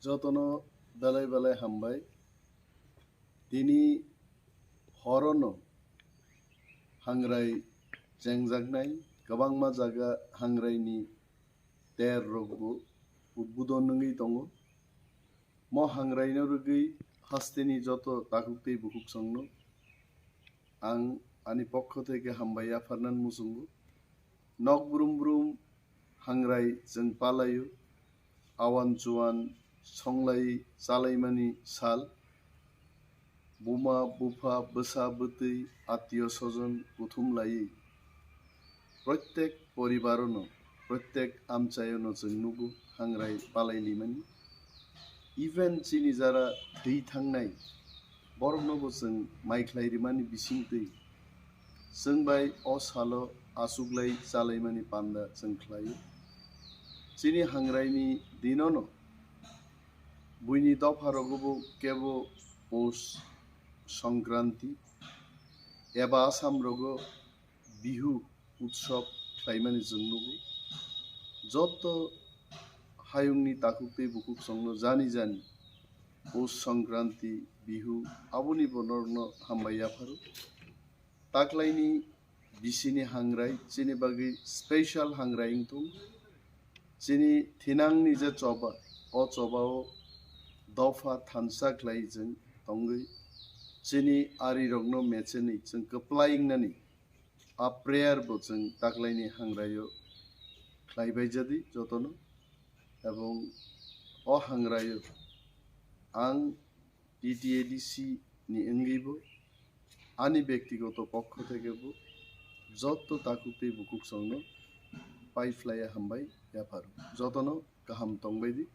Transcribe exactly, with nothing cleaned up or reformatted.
Jotono belai belai hambai. Tini horono hangrai chengjaknai, kwbangma jaga hangraini ter rokbo udbudon wngwi tongo. Mo hangraino rwgwi hasteni joto takhuk tei bukhuk songno ang ani pokho theke hambai yapharnani muchungo. Nok brum brum hangrai chwng palaio, awan chuan songlai chalaimani sal, buma bupha bwsa bwtwi atio sojon kuthum laiwi protek poribarono, protek amchaiono chwng nugo hangrai palai limani. Even chini jara thwi thangnai boroknobo chwng mai khlai rimani bisingtwi chwng bai o salo achuklai chalaimani panda chwng khlaio. Chini hangraini dinono buini dopha rogobo kebo Pous Songkranti eba Assam rogo Bihu utsob khlaimani chwng nugo. Joto hayungni takhuk tei bukhuk songno jani jani Pous Songkranti, Bihu, aboni bo norokno hambai yapharo. Taklaini bisini hangrai chini bagwi special hangrai wngthung. Chini thinangni je choba, o chobao dopha thansa khlai chwng tongwi chini arirokno mechenwi chwng kwplai wngnani a prayer bo chwng taklaini hangraio khlaibai jadi jotono. Ebong o hangraio ang T T A D C ni wngwibo ani bektigoto pokho thekebo joto takhuk tei bukhuk songno pai phlaiya hambai yapharo. Jotono kaham tongbai di.